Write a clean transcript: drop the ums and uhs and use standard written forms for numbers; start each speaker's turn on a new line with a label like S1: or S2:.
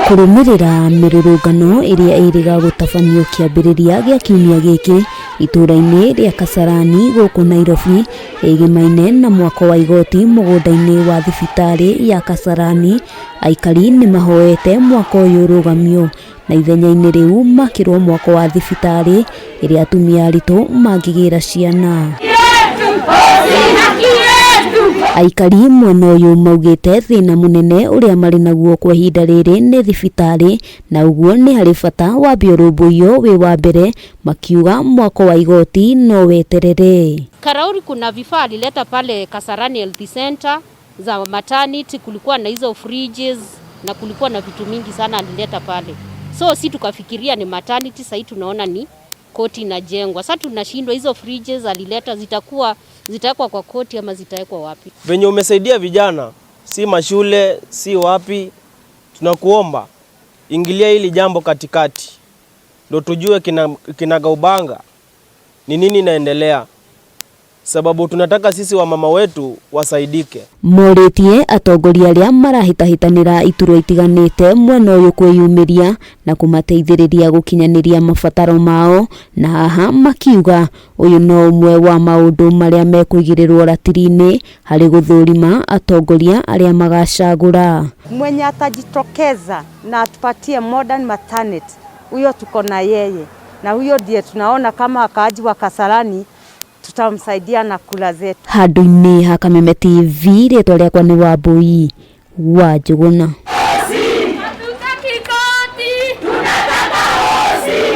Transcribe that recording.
S1: Kũrũmĩrĩra mĩrũrũngano ĩrĩa ĩrĩga gũtabanio kĩambĩrĩria gĩa kiumia gĩkĩ itũũra-inĩ rĩa Kasarani gũkũ Nairobi ĩgĩmaine na mwako wa igoti mũgũnda-inĩ wa thibitarĩ ya Kasarani, aikari nĩ mahoete mwako ũyũ ũrũgamio na ithenya-inĩ rĩu makĩrwo mwako wa thibitarĩ ĩrĩa atumia aritũ mangĩgĩra ciana. Aikari mwena ũyũ maugĩte thĩna mũnene ũrĩa marĩ naguo kwa ihinda rĩrĩ nĩ thibitarĩ na ũguo nĩ harĩ bata wambe ũrũmbũiyo wĩ wa mbere makiuga mwako wa igoti no weterere.
S2: Karauri kuna vifaa alileta pale Kasarani Health Center za maternity, kulikuwa na hizo fridges na kulikuwa na vitu mingi sana alileta pale, so si tukafikiria ni maternity, sahii tunaona ni koti inajengwa. Sasa tunashindwa hizo fridges alileta zitakuwa zitawekwa kwa koti ama zitawekwa wapi?
S3: Venye umesaidia vijana, si mashule si wapi, tunakuomba ingilia hili jambo katikati, ndo tujue kinagaubanga ni nini inaendelea, sababu tunataka sisi wamama wetu wasaidike.
S1: Morĩtie atongoria arĩa marahĩtahĩtanĩra iturwa itiganĩte mwena ũyũ kwĩyumĩria na kũmateithĩrĩria gũkinyanĩria mabataro mao, na haha makiuga ũyũ no ũmwe wa maũndũ marĩa mekũigĩrĩrwo ratiri-inĩ harĩ gũthũrima atongoria arĩa magacagũra.
S4: Mwenye atajitokeza na atupatie modern maternity, huyo tuko na yeye, na huyo ndiye tunaona kama wakaaji wa Kasarani tutamsaidia na kula zetu.
S1: Handũ-inĩ ha Kameme TV, rĩtwa rĩakwa nĩ Wambui wa Njũgũna.